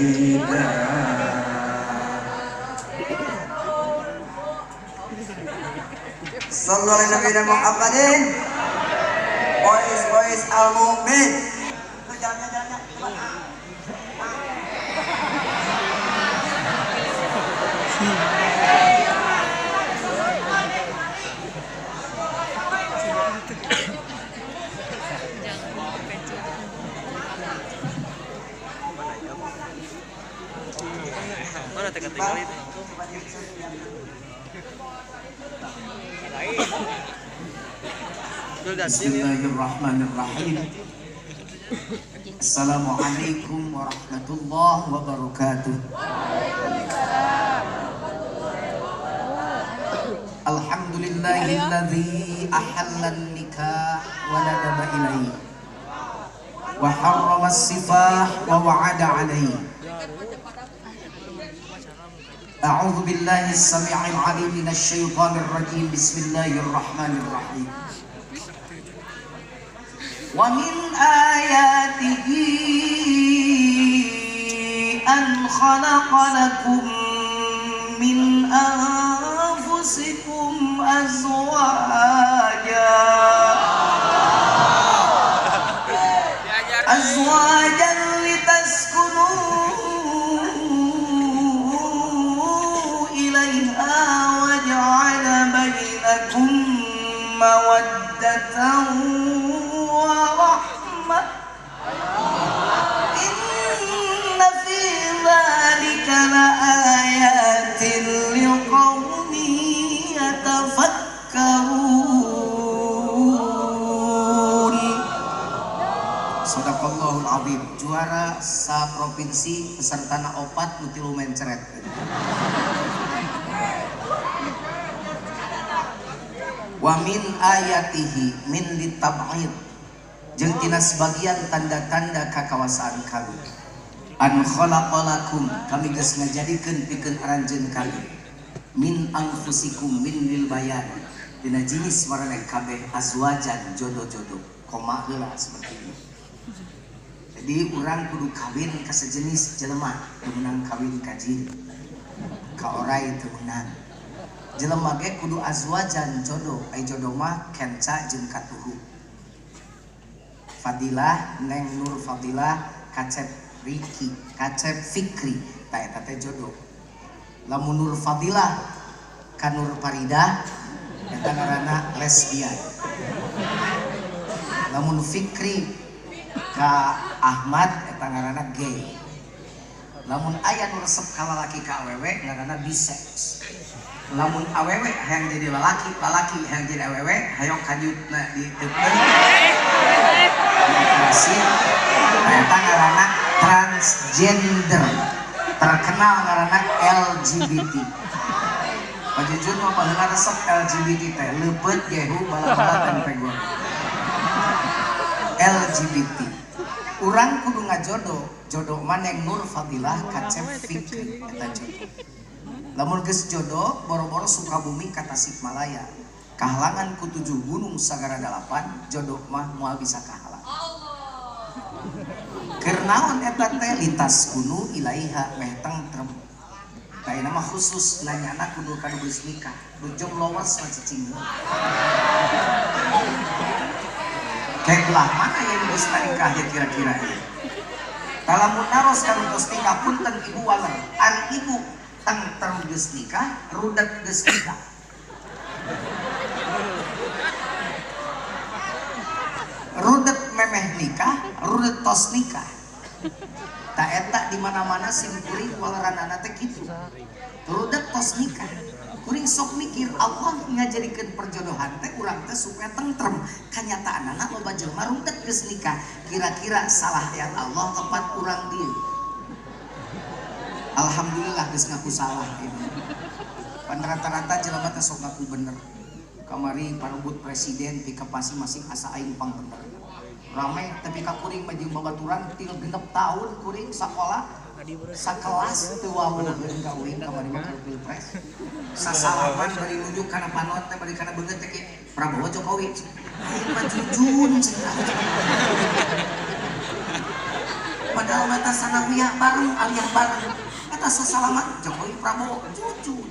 شهيدا. صلوا على نبينا محمد. Boys boys al-mu'min. Mana teka-teka itu? Bismillahirrahmanirrahim. Assalamualaikum warahmatullahi wabarakatuh. Alhamdulillahilladzi ahalla an-nikah wa nadaba ilaihi wa harrama as-sifah wa wa'ada alaihi. A'udzu billahi as-sami'il 'alim minasy syaithanir rajim. Bismillahirrahmanirrahim. Wa min ayatihi an khalaqa lakum min anfusikum azwaja azwajan litaskunu ilaiha wa ja'ala bainakum mawaddatan wa rahmah. Inna fi dzalika laayatin liqaumin yatafakkarun. Shadaqallahul azim. Juara sa provinsi pesertana opat nu tilu mencret. Wa min ayatihi min litab'id, jeung tina sebagian tanda-tanda kakawasaan kami. An khalaqalakum, kami geus ngajadikeun pikeun aranjeun kami. Min anfusikum min lil bayan, tina jenis maraneh kabeh azwajan jodoh-jodoh. Koma heula seperti ini. Jadi urang kudu kawin ka sejenis jelema, teu meunang kawin ka jin. Ka orai teu meunang. Jelema ge kudu azwajan jodoh, ai jodoh mah kenca jeung katuhu. Fadilah Neng Nur Fadilah kacep Riki, kacep Fikri, ta eta teh jodoh. Lamun Nur Fadilah ka Nur Faridah eta ngaranna lesbian. Lamun Fikri ka Ahmad eta ngaranna gay. Lamun aya nu resep ka lalaki ka awewe ngaranna bisex. Lamun awewe hayang jadi lalaki, lalaki hayang jadi awewe hayang kanyutna diteukeun dioperasi, eta ngaranna transgender, terkenal ngaranna LGBT. Pajujun mah baheula resep LGBT teh, leupeut gehu bala-bala tempe goreng. LGBT. Urang kudu ngajodoh, jodoh mah Neng Nur Fadilah kacep Fikri eta jodoh. Lamun geus jodoh, boro-boro Sukabumi ka Tasikmalaya. Kahalangan ku 7 gunung sagara 8, jodoh mah moal bisa kahalang. Keur naon eta teh lintas kunu ilaiha meh tentrem. Tah ieu mah khusus nanyana kudu ka nu geus nikah, nu jomblowas mah cicing. Kayak belah mana ya nu geus nikah ya kira-kira ieu. Tah lamun naros ka nu geus nikah punten ibu waler, ari ibu tentrem geus nikah, rudet geus nikah. Rudet memeh nikah, rudet tos nikah. Ta eta di mana-mana sim kuring waleranana teh kitu. Rudet tos nikah. Kuring sok mikir Allah ngajadikeun perjodohan teh urang teh supaya tentrem. Kanyataanana loba jelema rudet geus nikah. Kira-kira salah ayat Allah tepat urang dieu. Alhamdulillah geus ngaku salah ini. Pan rata-rata jelema teh sok ngaku bener. Kamari parebut presiden pika masing-masing asa aing pang bener. Rame tapi ka kuring mah jeung babaturan til 6 tahun kuring sakola sakelas teu wawuheun ka uing kamari mah keur pilpres. Sasalaman bari nunjuk kana panon teh bari kana beungeut teh Prabowo Jokowi. Aing mah jujun cenah. Padahal Sarua eta sanawiyah bareng aliyah bareng. Eta sasalaman Jokowi Prabowo cucu.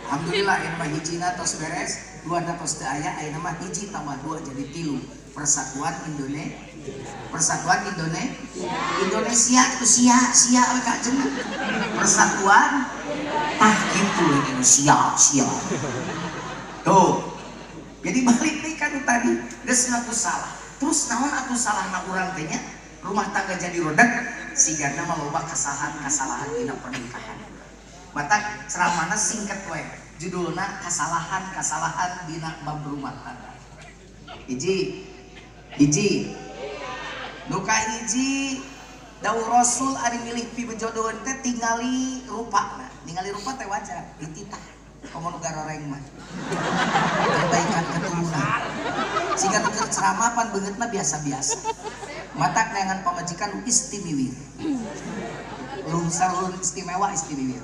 Alhamdulillah ieu mah hijina tos beres, dua tos teu aya, ayeuna mah hiji tambah dua jadi tilu. Persatuan Indonesia. Persatuan Indonesia. Indonesia itu sia sia we ka cenah. Persatuan tah kitu Indonesia sia. Tuh. Jadi balik deui ka nu tadi, geus ngaku salah. Terus naon atuh salahna urang teh nya? Rumah tangga jadi rodak sigana mah loba kesalahan-kesalahan dina pernikahan. Matak ceramahna singkat we, judulna kesalahan-kesalahan dina bab rumah tangga. Hiji. Hiji. Nu kahiji dawuh Rasul ari milih pibejodoheun teh tingali rupana. Ningali rupa teh wajar, dititah. Komo nu garoreng mah. Perbaikan keturunan. Siga nu keur ceramah pan beungeutna biasa-biasa. Matak neangan pamajikan nu istimiwir. Luhur istimewa istimiwir.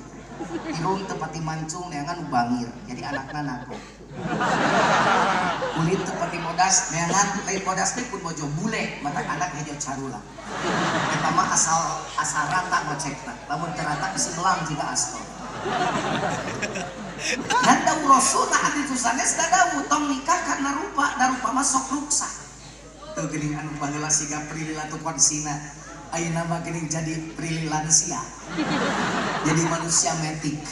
Irung teu pati mancung neangan nu bangir, jadi anakna nago. Kulit teu pati bodas neangan lain bodas teh pun bojo bule, matak anak hejo carula. Eta mah asal asal rata ngocekna, lamun teu rata bisi melang jiga aspal. Dan dawuh Rasul nah hadis sanes dawuh tong nikah karena rupa, da rupa mah sok ruksak. Teu geuning anu baheula siga Prilly Latuconsina, ayeuna mah geuning jadi Prilly lansia. Jadi manusia metik.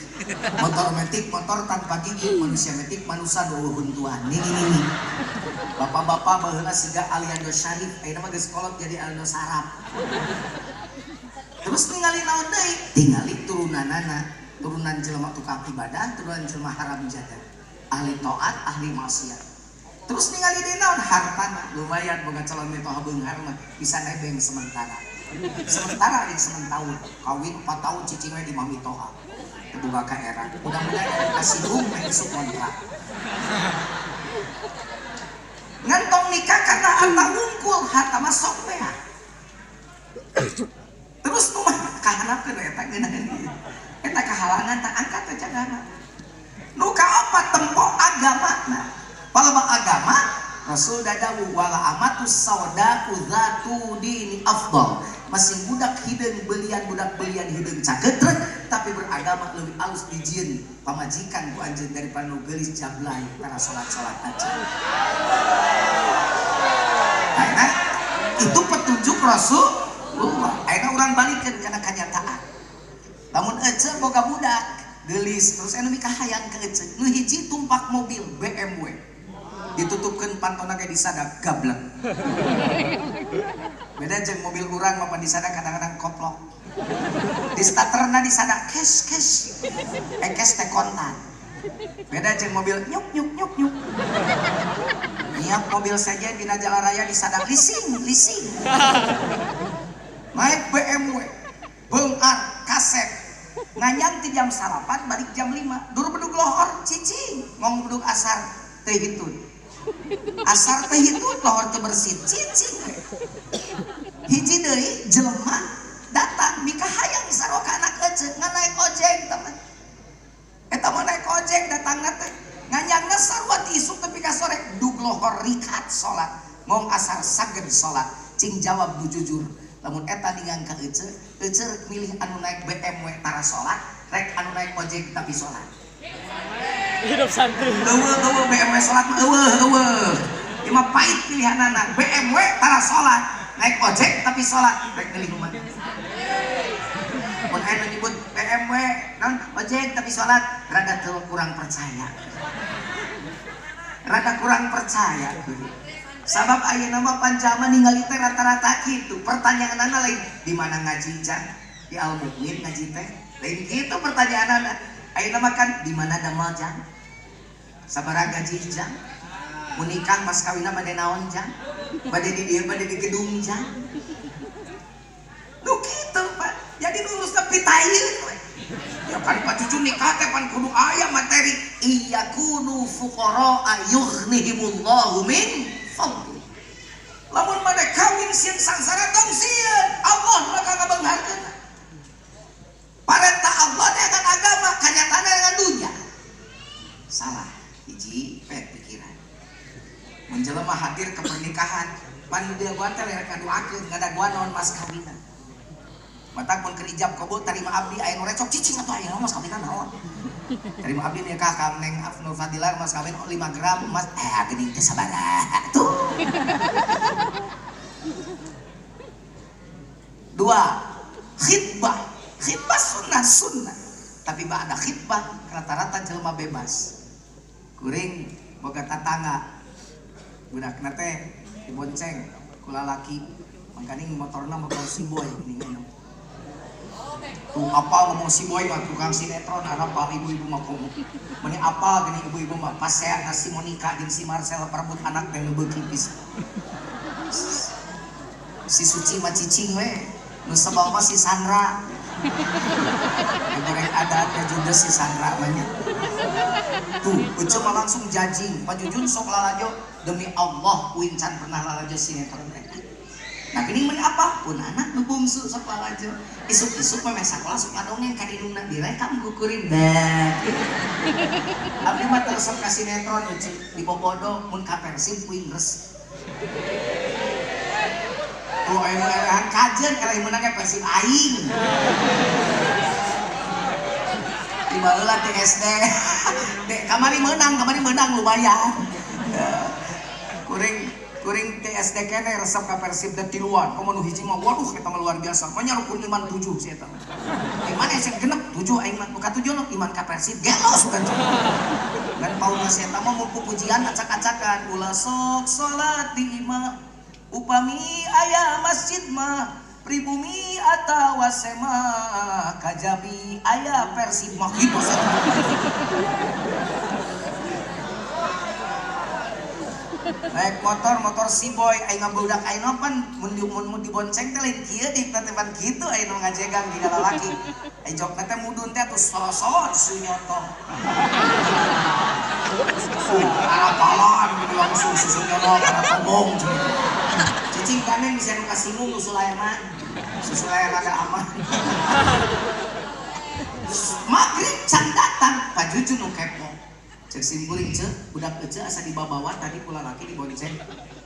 Motor metik, motor tanpa gigi, manusia metik, manusia nu huntuan. Nini nini. Bapak-bapak baheula siga Aliando Syarif, ayeuna mah geus kolot jadi Aliando Sarap. Terus ningali naon deui? Tingali turunanana. Turunan jelema tukang ibadah, turunan jelema haram jadah. Ahli taat, ahli maksiat. Terus ningali deui naon? Hartana. Lumayan boga calon mitoha beunghar mah bisa nebeng sementara. Sementara di sementaun, kawin 4 tahun cicing we di mah mitoha. Teu boga ka era. Mudah-mudahan kasih meh isuk kontrak. Ngan tong nikah karena harta wungkul, harta mah sok beak. Terus nu mah kahanapkeun eta geunaheun ieu. Eta kahalangan tak angkat teh cagana. Nu kaopat tempo agamana. Palebah agama Rasul dawuh wala amatus sauda zatu dini afdal. Masing budak hideung belian budak belian hideung caketrek tapi beragama leuwih alus dijieun pamajikan ku anjeun daripada nu geulis jablay kana salat-salat aja. Nah, itu petunjuk Rasulullah. Ayeuna urang balikeun kana kanyataan. Lamun ece boga budak geulis terus anu mikahayang ka ece nu hiji tumpak mobil BMW ditutupkeun pantona ge disadap gablek. Beda jeung mobil urang mah pan disadap kadang-kadang koplok. Di starterna disadap cash cash. Cash teh kontan. Beda jeung mobil nyuk nyuk nyuk nyuk. Niat mobil saja dina jalan raya disadap leasing leasing. Naik BMW beunghar kasep nganyang ti jam 9 balik jam 5 dur bedug lohor cicing ngong bedug asar teh hitun asar teh hitun lohor teu bersih cicing hiji deui jelema datang mikahayang sarua ka anak ece ngan naik ojek teman eta mah naik ojek datangna teh nganyangna sarua ti isuk tepi ka sore dug lohor rikat salat ngong asar saged salat cing jawab nu jujur. Lamun eta ningang ka ece, ece milih anu naik BMW tara salat, rek anu naik ojek tapi salat. Hidup santri. Eueuh eueuh BMW salat mah eueuh eueuh. Ieu mah pahit pilihanana. BMW tara salat, naik ojek tapi salat, rek milih nu mana? Mun aya nu nyebut BMW naon ojek tapi salat, rada teu kurang percaya. Rada kurang percaya. Sabab ayeuna mah panjama ningali teh rata-rata kitu. Pertanyaanana lain di mana ngaji jang? Di Al Mukmin ngaji teh. Lain kitu pertanyaanana. Ayeuna mah kan di mana damel jang? Sabaraha gaji jang? Mun nikah mas kawinna bade naon jang? Bade di dieu bade di gedung jang? Nu kitu Pak. Jadi lurusna pitaieun we. Ya kan Pak Cucu nikah teh pan kudu aya materi. Iyakunu fuqara yughnihimullahu min fadli. Lamun maneh kawin sieun sangsara tong sieun, Allah bakal ngabeungharkeun. Parenta Allah dengan agama, kanyataanna dengan dunia. Salah, hiji pek pikiran. Mun jelema hadir ke pernikahan, Pan didaguan teh rek ngadoakeun ngadaguan naon mas kawinan. Matak mun keur ijab kabul tarima abdi aya nu recok cicing atuh aya mas kawinan naon. Terima abdi nikah ka Neng Afnul Fadilah mas kawin 5 gram emas geuning teh sabaraha tuh. Dua, khitbah. Khitbah sunnah sunnah. Tapi ba'da khitbah rata-rata jelema bebas. Kuring boga tatangga. Budakna teh dibonceng ku lalaki. Mangkaning motorna motor si boy geuning. Tuh apal ngomong si boy mah tukang sinetron arapal ibu-ibu mah komo. Meni apal geuning ibu-ibu mah pas saya si Monica jeung si Marcel perebut anak teh nu beuki pisan. Si Suci mah cicing we, nu sebal mah si Sandra. Goreng adatnya juga si Sandra mah nya. Tuh, ece mah langsung jajing. Pak Jujun sok lalajo demi Allah uing can pernah lalajo sinetron mereka. Nah gini meni apa? Pun anak nu bungsu sok lalajo. Isuk-isuk mah sakola sok ngadongeng ka indungna direkam ku kuring. Nah. Abdi mah teresep ka sinetron ece di bobodo mun ka Persib kuing res. Tuh aya nu elehan kajen eleh meunang ge Persib aing. Di baheula ti SD. Dek kamari menang lumayan. Kuring TSD kene resep ka Persib dan tiluan. Komo nu hiji mah waduh eta mah luar biasa. Manya rukun iman 7 si eta. Iman esek genep 7 aing mah. Nu katujuh nu iman ka Persib gelos bukan. Dan pauna si eta mah mun pujian acak-acakan ulah sok salat di imah. Upami aya masjid mah pribumi atawa semah kajabi aya Persib mah kitu si eta. Naik motor si boy aing ngabudak aing pan mun dibonceng teh lain kieu di teh pan kitu aing nu ngajegang jiga lalaki. Aing jokna teh mudun teh atuh sosot sunyoto. Arapalan langsung susunyono kana tobong. Cicing kaneng bisa nu kasinggung nu Sulaiman. Susulaiman rada aman. Magrib can datang Pak Jujun nu kepo. Cek simpuling ce, budak ece asa dibabawa tadi pula laki dibonceng.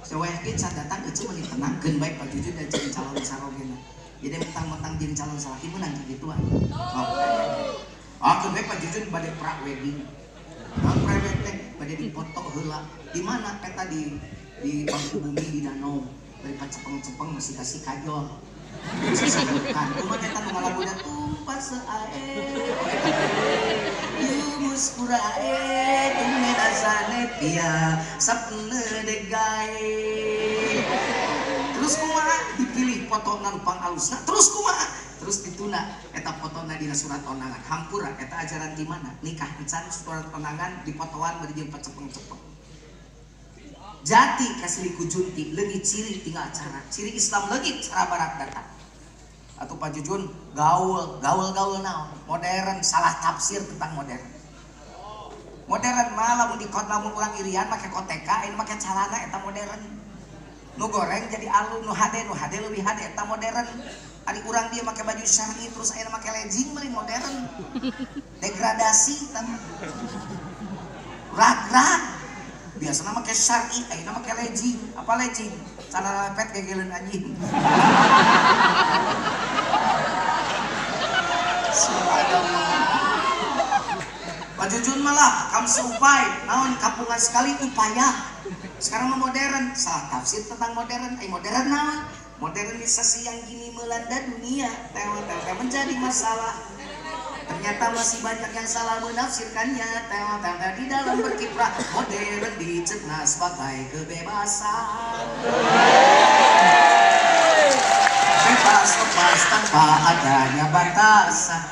Seweh ge can datang ece meni tenangkeun bae Pak Jujun dan jeung calon sarogena. Jadi mentang-mentang jeung calon salaki meunang kagituan. Ah keun bae Pak Jujun bade pra wedding. Naon pra wedding teh bade dipoto heula. Di mana eta di bangku bumi di danau. Bari pacepeng-cepeng masih kasih kajol. Sasahukan. Kumaha eta nu ngalaguna tumpat seae. Muskurae tumne azane pia sapne degae. Terus kumaha dipilih fotona nu pangalusna, terus kumaha? Terus dituna eta fotona dina surat ondangan. Hampura eta ajaran di mana? Nikah encan surat ondangan dipotoan bari jeung pacepeng-cepeng. Jati kasih ku junti leungit ciri tinggal cara. Ciri Islam leungit cara barat datang. Atau Pak Jujun gaul, gaul-gaul naon? Modern, salah tafsir tentang modern. Modern mah lamun di kota lamun urang Irian make koteka, ini make calana eta modern. Nu goreng jadi alun, nu hade leuwih hade eta modern. Ari urang dia make baju syar'i terus ayeuna make legging meuli modern. Degradasi eta mah. Rag-rag. Biasana make syar'i, ayeuna make legging. Apa legging? Celana lepet gegeleun anjing. Subhanallah. Pak Jujun malah kam seupai, naon kampungan sekali upaya. Sekarang mah modern, salah tafsir tentang modern. Modern naon? Modernisasi yang gini melanda dunia, teh menjadi masalah. Ternyata masih banyak yang salah menafsirkannya. Teh di dalam berkiprah modern dicerna sebagai kebebasan. Bebas lepas tanpa adanya batasan.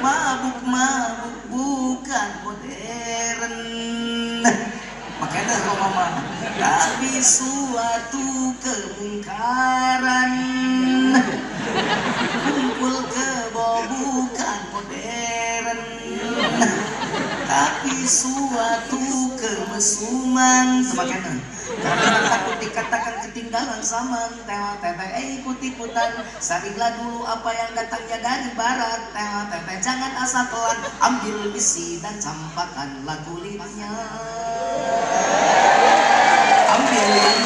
Mabuk-mabuk bukan modern. Makanya Roma tapi suatu kemungkaran. Kumpul kebo bukan modern, tapi suatu kemesuman. Makanya karena takut dikatakan ketinggalan zaman. Teh ikut-ikutan, saringlah dulu apa yang datangnya dari barat. Teh jangan asal telan, ambil bisi dan campakkanlah kulitnya. Ambil yang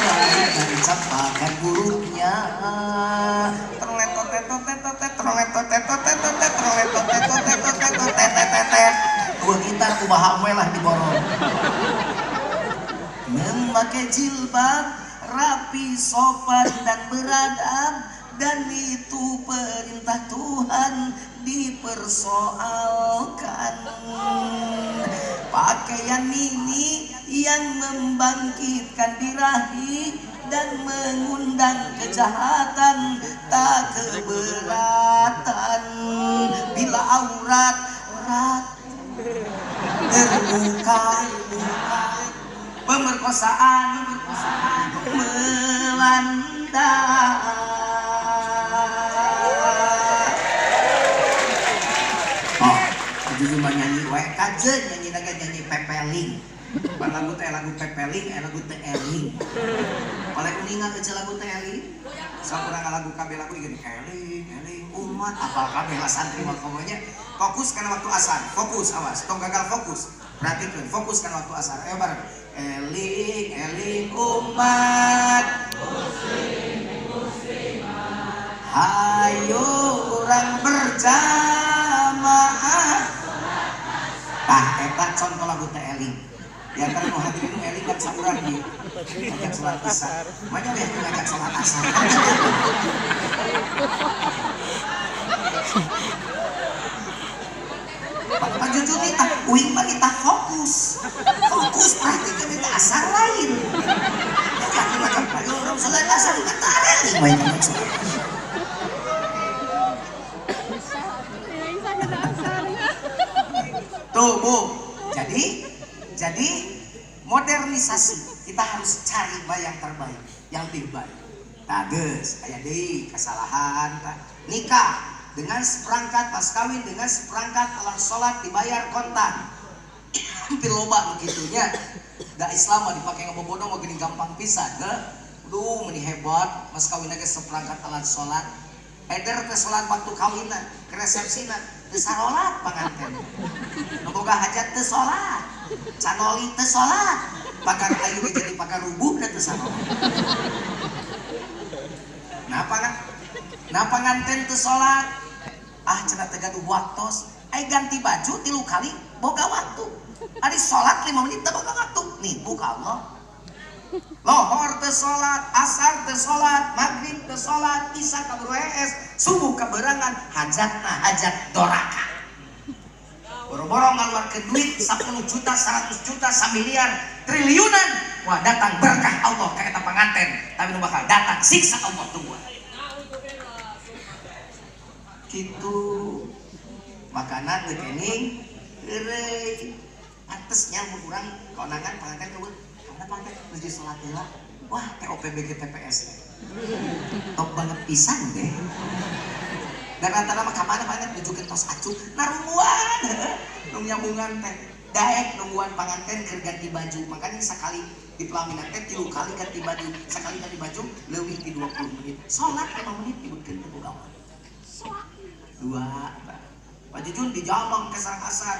Make jilbab, rapi, sopan dan beradab, dan itu perintah Tuhan dipersoalkan. Pakaian mini yang membangkitkan birahi dan mengundang kejahatan tak keberatan bila aurat rat terbuka, pemerkosaan melanda. Oh, jujur mah nyanyi wae kajeun nyanyi naga nyanyi pepeling. Pan lagu teh lagu pepeling, lagu teh eling. Oleh uninga eueuh lagu teh eling. Sakurang lagu kabeh lagu gini eling, eling umat apal kabeh lah santri mah komonya. Fokus kana waktu asar, fokus awas, tong gagal fokus. Perhatikan fokus kana waktu asar. Ayo bareng. Eling, eling umat muslim muslimat. Hayo urang berjamaah. Tah eta contoh lagu teh eling. Di antara nu hadirin nu eling kan saurang ieu. Ngajak salat isya. Manya we ngajak salat asar. Pak jujur nih, uing mah kita fokus. Fokus perhatikan itu asar lain. Ngajak macam ayo urang salat asar kata eling we ngajak salat. Tuh, Bu. Jadi modernisasi kita harus cari yang terbaik, yang lebih baik. Tages, aya deui kesalahan nikah dengan seperangkat mas kawin dengan seperangkat alat sholat dibayar kontan. Hampir loba nu kitu nya. Da Islam mah dipake ngabobodo mah geuning gampang pisan, heuh. Duh, meuni hebat mas kawin ge seperangkat alat sholat. Eder teh sholat waktu kawinna, ke resepsina teu sarolat panganten. Nu boga hajat teu sholat. Canoli teu sholat, pagar ayu jadi pagar rubuh da teu sarolat. Napa nganten teu sholat? Ah cenah teu gaduh waktos. Ai ganti baju 3 kali boga waktu. Ari sholat 5 menit teu boga waktu. Nipu ka Allah. Lohor teu sholat, asar teu sholat, maghrib teu sholat, isya kaburu hees, subuh kaberangan, hajatna hajat doraka. Boro-boro ngaluarkeun duit 10 juta, 100 juta, 1 miliar, triliunan. Wah, datang berkah Allah ka eta panganten, tapi nu bakal datang siksa Allah tungguan. Kitu. Makanan teu kening heureuy. Pantes nya mun urang kaonangan panganten eueuh. Kamana panganten nuju salat heula. Wah, TOPBG TPS. Top banget pisan deh. Dan antara mah kamana panganten nuju ke tos acuk narungguan nu nyambungan teh daek nungguan panganten keur ganti baju. Makanya sakali di pelaminan teh 3 kali ganti baju, sakali ganti baju leuwih ti 20 menit. Salat 5 menit dibeutkeun teu boga waktu. Dua. Pak Jujun di jamang ke sareng asar.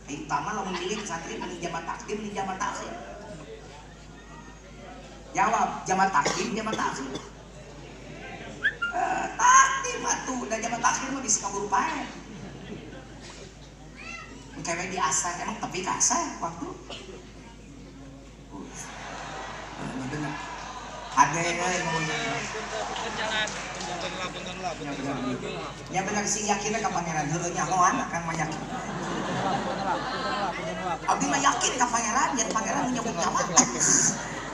Aing tama lamun milik santri mending jaman takdim mending jaman takhir. Jawab, jaman takdim jaman takhir. Takdim atuh, dan jaman takhir mah bisa kaburu pae. Engke di asar, emang tepi ka asar waktu. Bener. Ade euy ngomongnya. Ya bener sih yakinnya ka pangeran heueuh nyahoan akan mah yakin. Abdi mah yakin ka pangeran, yen pangeran nyebut nyawa.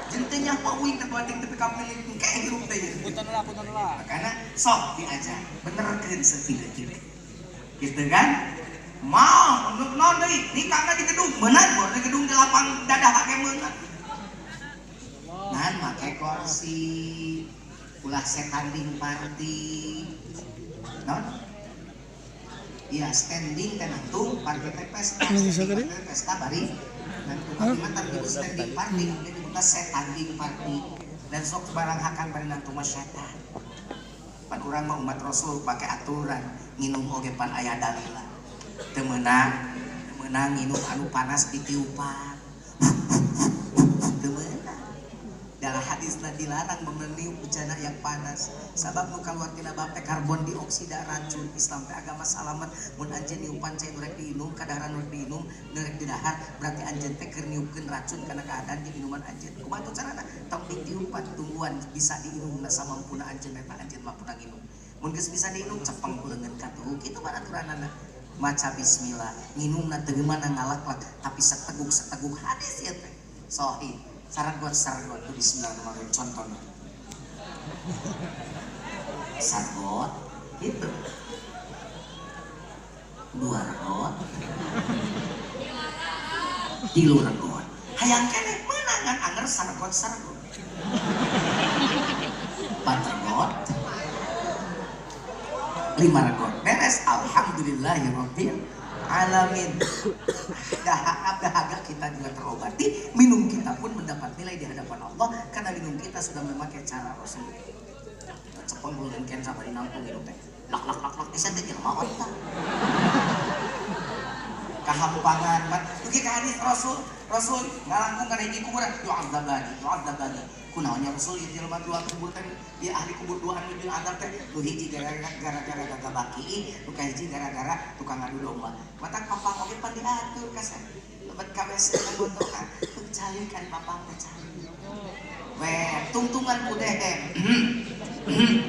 Jeung teu nyaho uing teh bating tepi ka milik engke hirup teh ieu. Punten lah. Makana sok diajar, benerkeun saeutik-eutik. Gitu kan? Mau nu naon deui nikahna di gedung, meunang bor di gedung di lapang dadah hake meunang. Nan make kursi, ulah standing party. Naon? Iya, standing teh nangtung, party teh pesta, standing party pesta bari nangtung. Abdi mah tadi standing party, abdi dibuka standing party. Dan sok barang hakan bari nangtung mah setan. Pan urang mah umat Rasul pake aturan, nginum oge pan aya dalila. Teu meunang nginum anu panas ditiupan. Teu meunang. Da Padahal hadisna dilarang meniup bejana yang panas. Sabab nu kaluar tina bab teh karbon dioksida racun. Islam teh agama salamet. Mun anjeun niupan cai nu rek diinum, kadaharan nu rek diinum, nu rek didahar, berarti anjeun teh keur niupkeun racun kana keadaan di minuman anjeun. Kumaha tuh carana? Tong ditiupan tungguan bisa diinumna samampuna anjeun eta anjeun mampuna nginum. Mun geus bisa diinum cepeng ku leungeun katuhu. Kitu mah aturanana. Maca bismillah, nginumna teu geumanna ngalaklak, tapi seteguk-seteguk hadis ieu teh. Sahih. Sargot-sargot itu bismillahirrahmanirrahim contohnya. Sargot gitu. Dua regot. Tilu regot. Hayang keneh meunangan anger sargot-sargot. 4 regot. 5 regot. Beres alhamdulillahirabbil alamin. Dahaga kita juga terobati, minum kita pun mendapat nilai di hadapan Allah karena minum kita sudah memakai cara Rasul. Cepeng bulukeun ken sabari nangtung minum teh. Lak lak lak lak bisa teh jelema otak. Kahampangan mat dugi ka hadis Rasul, Rasul ngalangkung kana hiji kuburan yu'adzabani, yu'adzabani. Kunaonnya Rasul ieu jelema dua kubur teh, dia ahli kubur dua anu jeung azab teh, nu hiji gara-gara gagabaki, nu kahiji gara-gara tukang ngadu domba. Matak papang oge pan diatur kasar. Lebet ka WC nggontokan, teu calik kan papang teh calik. We tungtungan ku dehem.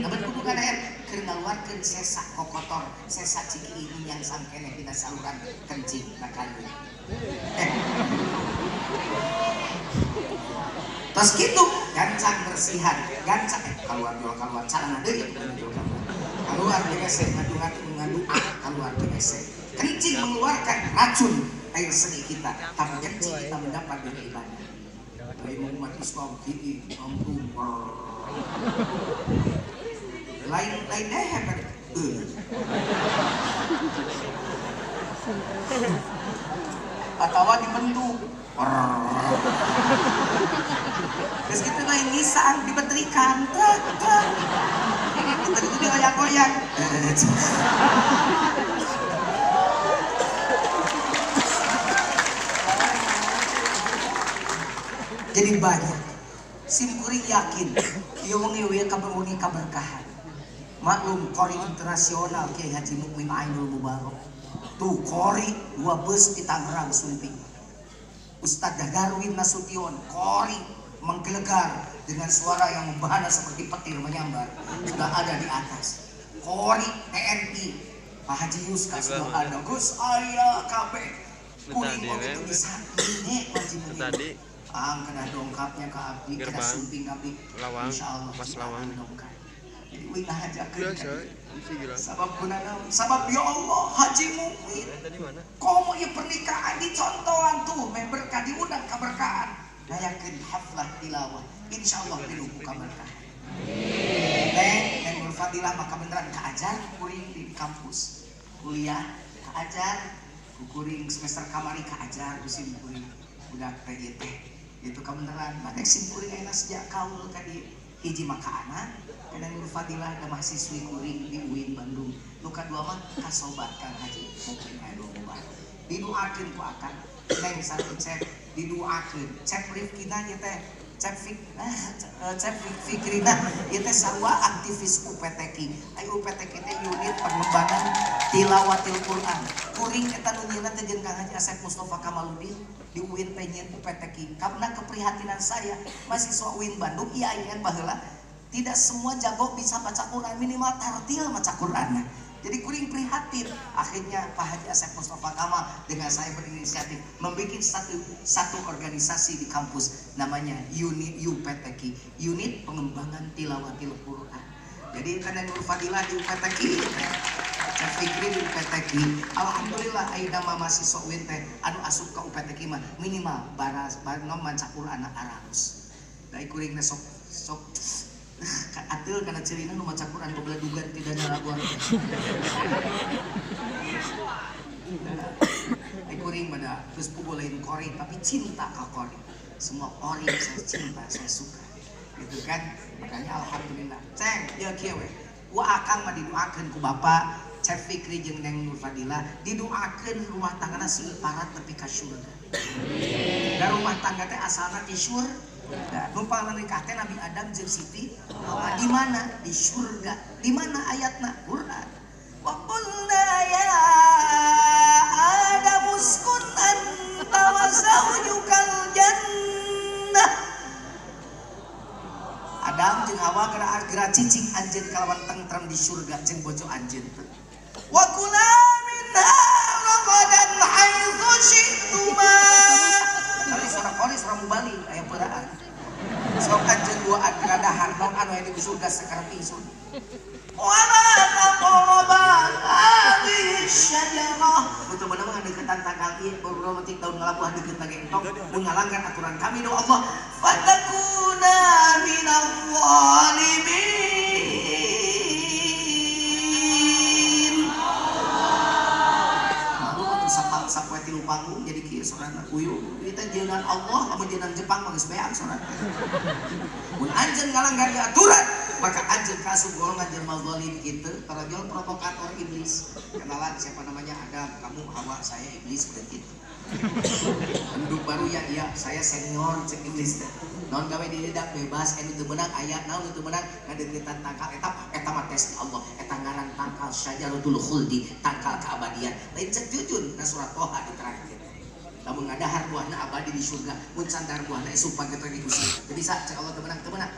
Lebet kudu ka dehem keur ngaluarkeun sesa kokotor, sesa ciki ini yang sangkene dina saluran kencing na kayu. Terus gitu, gancang bersihan, gancang keluar jual keluar calana deui jual keluar. Keluar di WC ngadu ngadu keluar di WC. Kencing mengeluarkan racun air seni kita, tapi kencing kita mendapat dari ibadah. Dari umat Islam gigi mampu lain lain deh kan. Atau dibentuk. Terus kita lain ngisang dibeterikan, truk truk. Kita itu dioyak-oyak. Jadi banyak. Sim kuring yakin, ieu wengi we kaberwengi kaberkahan. Maklum qori internasional Kiai Haji Mukmin Ainul Mubarok. Tuh qori 2 bus di Tangerang sumping. Ustadz Darwin Nasution, qori menggelegar dengan suara yang membahana seperti petir menyambar, sudah ada di atas. Qori TNI, Pak Haji Yuska sudah ada, Gus Aya KB, kuring oge itu bisa ini Haji Mukmin. Ang kena dongkapnya ke abdi, kena sumping abdi, insya Allah mas lawang dongkap. Jadi uing ngajakeun. Sabab gunana, sabab ya Allah Haji Mukmin. Komo ieu pernikahan dicontohan tuh, member ka diundang kaberkahan. Ngayakeun haflah tilawah, insya Allah pinuh ku kaberkahan. Neng, Neng Nur Fadilah maka beneran kaajar kuring di kampus, kuliah kaajar, kuring semester kamari kaajar ku sim kuring budak teh ieu teh. Itu kebenaran, maka sim kuring ayeuna sejak kaul ka di hiji maka anak, kadang Nur Fadilah ada mahasiswi kuring di UIN Bandung. Nu kadua mah kasobat Kang Haji Mukmin Ainul Mubarok. Diduakeun ku akang, neng satu cep diduakeun, cep Rifkina ieu teh, cep Fikrina ieu teh sarua aktivis UPTQ. Ai UPTQ teh unit pengembangan tilawatil Quran. Kuring eta nu nyieunna teh jeung Kang Haji Asep Mustafa Kamaludin di UIN teh nyieun UPTQ. Karena keprihatinan saya mahasiswa UIN Bandung IAIN baheula tidak semua jago bisa baca Quran, minimal tartil baca Qurannya. Jadi kuring prihatin. Akhirnya Pak Haji Asep Mustafa Kamal dengan saya berinisiatif membuat satu organisasi di kampus namanya Unit UPTQ, Unit Pengembangan Tilawatil Quran. Jadi karena Nur Fadilah di UPTQ, Cep Fikri di UPTQ, alhamdulillah ayeuna mah mahasiswa UIN teh anu asup ka UPTQ mah minimal baras nom maca Quran aralus. Da kuring teh sok sok atil karena cirina nu maca Quran bebeledugan tidak nyalaguan. Ai kuring pada geus puguh lain qori tapi cinta ka qori. Semua qori saya cinta, saya suka. Gitu kan? Makanya alhamdulillah. Ceng, ya kieu we. Ku akang mah didoakeun ku bapak Cep Fikri jeung Neng Nur Fadilah, didoakeun rumah tanggana sing parat nepi ka surga. Da rumah tangga teh asalna ti surga. Nah, numpang nikah teh Nabi Adam jeung Siti Hawa di mana? Di surga. Di mana ayatna? Quran. Wa qulna ya Adam uskun anta wa zaujukal jannah. Adam jeung Hawa geura cicing anjeun kalawan tentrem di surga jeung bojo anjeun. Wa kula minha ragadan haitsu syi'tuma. Kali suara kori suara mubali aya peuraan. Sok anjeun duaan geura dahar naon anu aya di surga sakarep ingsun. Wala taqraba hadhihi syajarah. Betul bener mah deketan tangkal ieu baru metik daun ngalabuh deukeut lagi entok mun ngalanggar aturan kami do Allah fatakuna minal zalimin. Malu atuh sapang sapoe tilu panggung jadi kieu sorana uyuh ieu teh jeunan Allah lamun jeunan Jepang mah geus beak sorana. Mun anjeun ngalanggar aturan maka anjeun kaasup golongan jelema zalim kitu, parajol provokator iblis. Kenalan siapa namanya Adam, kamu Hawa, saya iblis begitu. Penduduk baru ya, iya, saya senior cek iblis teh. Naon gawe di lidah bebas, anu teu meunang aya, naon teu meunang ngadeukeutan tangkal eta, eta mah tes Allah, eta ngaran tangkal syajaratul khuldi, tangkal keabadian. Lain cek jujur na surat Toha diterangkeun. Lamun ngadahar buahna abadi di surga, mun sandar buahna isup pageto diusir. Teu bisa cek Allah teu meunang, teu meunang.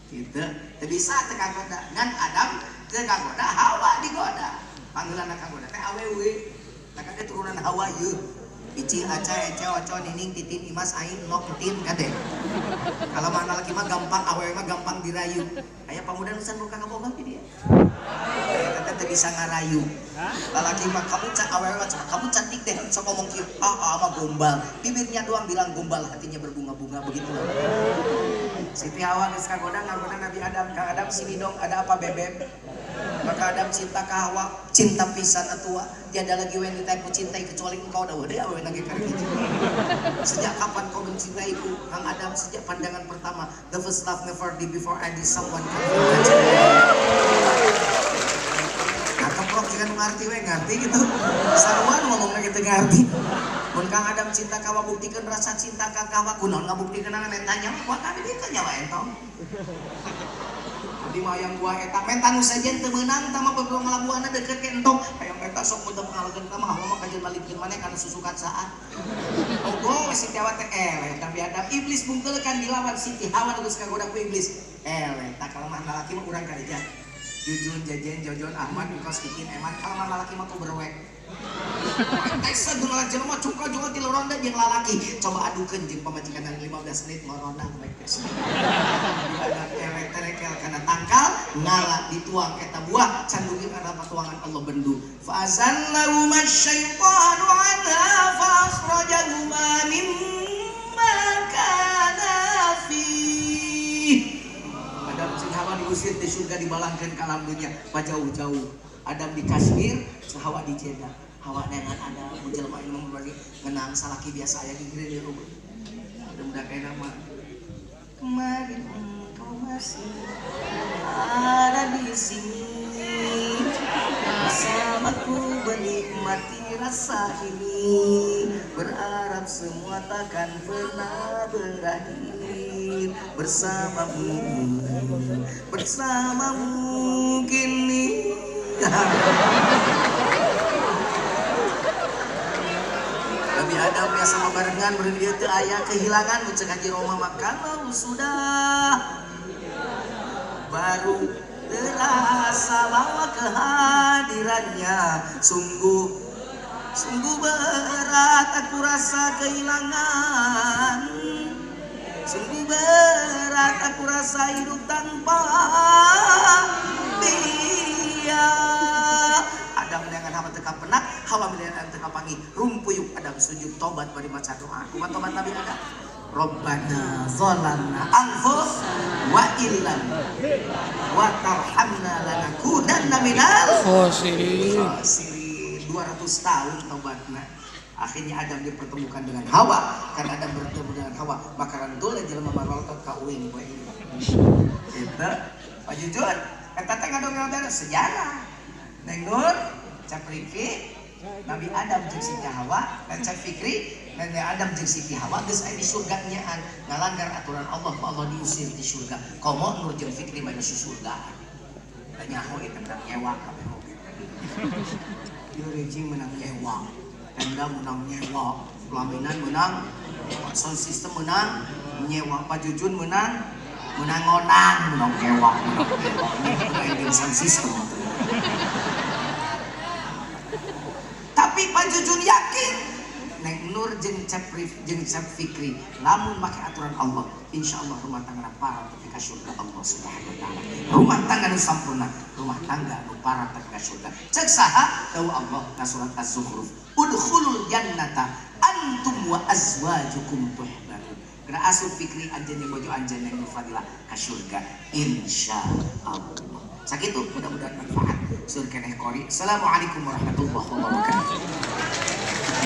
Gitu, teu bisa teu kagoda. Ngan Adam teu kagoda, Hawa digoda. Panggilanna kagoda teh awewe. Tah kade turunan Hawa ieu. Ici, Aca, Ece, Oco, Nining, Titin, Imas, Aing, Nok, Tin, kade. Kalau mana laki mah gampang, awewe mah gampang dirayu. Aya pamuda nu can boga kabogoh di dieu. Eta teh bisa ngarayu. Lalaki mah kamu awewe mah kamu cantik deh, sok ngomong kieu. Ah, ah mah gombal. Bibirnya doang bilang gombal, hatinya berbunga-bunga begitu. Siti Hawa geus kagoda ngagoda Nabi Adam. Kang Adam sini dong, ada apa bebeb? Maka Adam cinta ka Hawa, cinta pisan atua. Tiada lagi wanita yang kucintai kecuali engkau. Dah udah awewe lagi karek hiji. Sejak kapan kau mencintaiku? Kang Adam sejak pandangan pertama. The first love never did before I did someone come. Nah, keprok jika nu ngarti we ngarti gitu. Sarua nu ngomongna kitu ngarti. Mun Kang Adam cinta ka Hawa buktikeun rasa cinta ka Hawa kunaon ngabuktikeunana menta nyawa kuat abi dieu nyawa entong. Abdi mah hayang buah eta menta nu sejen teu meunang tah mah beubeung ngalabuhana deukeut ke entong. Hayang eta sok mun teu pangalakeun tah mah Hawa mah kajeun malikeun maneh kana susukan saat. Ogo we Siti Hawa teh eleh Nabi Adam iblis bungkeulekan dilawan Siti Hawa nu geus kagoda ku iblis. Eleh tah kalemahan lalaki mah urang kareja. Jujun, Jajen, Jojon, Ahmad, Engkos, Ikin, Eman kalemahan lalaki mah ku berwek. Tesa jeung jelema cuka juga ti loronda jeung lalaki. Coba adukeun jeung pamajikan 15 menit ngoronda baik tes. Elek terekel kana tangkal ngala dituang eta buah candugi kana patuangan Allah bendu. Fa azallahuma syaitanu anha fa akhrajahuma mimma kana fi. Adam jeung Hawa diusir di surga dibalangkeun ka alam dunya jauh-jauh. Adam di Kashmir, Hawa di Jeddah. Hawa nengan Adam, mun jelema ieu mah berarti ngenang salaki biasa aya di di rumah. Mudah-mudahan kaya nama. Kemarin engkau masih ada di sini. Bersamaku menikmati rasa ini. Berharap semua takkan pernah berakhir. Bersamamu, bersamamu kini. Nabi Adam ya sama barengan beureum ieu teu aya kehilangan mun ceuk Haji Roma mah kalau sudah baru terasa bahwa kehadirannya sungguh sungguh berat aku rasa kehilangan. Sungguh berat aku rasa hidup tanpa dia. Adam dengan Hawa teu kapenak, Hawa dengan teu kapanggih. Rumpuyuk Adam sujud tobat bari maca doa. Kumaha tobat Nabi Adam? Rabbana zalamna anfusana wa illam wa tarhamna lanakunanna minal khasirin. 200 tahun tobatna. Akhirnya Adam dipertemukan dengan Hawa. Karena Adam bertemu dengan Hawa, maka rantul jelema marotot ka uing poe ieu. Gitu. Pak Jujun, eta teh ngadongeng sejarah. Neng Nur, Cap Rifki, Nabi Adam jeung Siti Hawa, dan Cap Fikri, Nabi Adam jeung Siti Hawa geus aya di surga nyaan ngalanggar aturan Allah, ku Allah diusir di surga. Komo Nur jeung Fikri mah surgaan. Da nyaho ieu menang nyewa kabeh oge. Ieu rejing menang nyewa, tenda menang nyewa, pelaminan menang, sound system menang nyewa, Pak Jujun menang menang ngonang, menang nyewa, menang nyewa, sound system. Tapi Pak Jujun yakin Neng Nur jeung Cep Fikri lamun make aturan Allah, insya Allah rumah tangga para tepi ka surga Allah Subhanahu wa taala. Rumah tangga nu sampurna, rumah tangga nu para tepi ka surga. Cek saha dawuh Allah na surat Az-Zukhruf, udkhulul jannata antum wa azwajukum tuhbarun. Kena asup Fikri anjeun jeung bojo anjeun Neng Nur Fadilah ka surga insya Allah. Sakitu mudah-mudahan manfaat. Sur keneh qori. Assalamualaikum warahmatullahi wabarakatuh.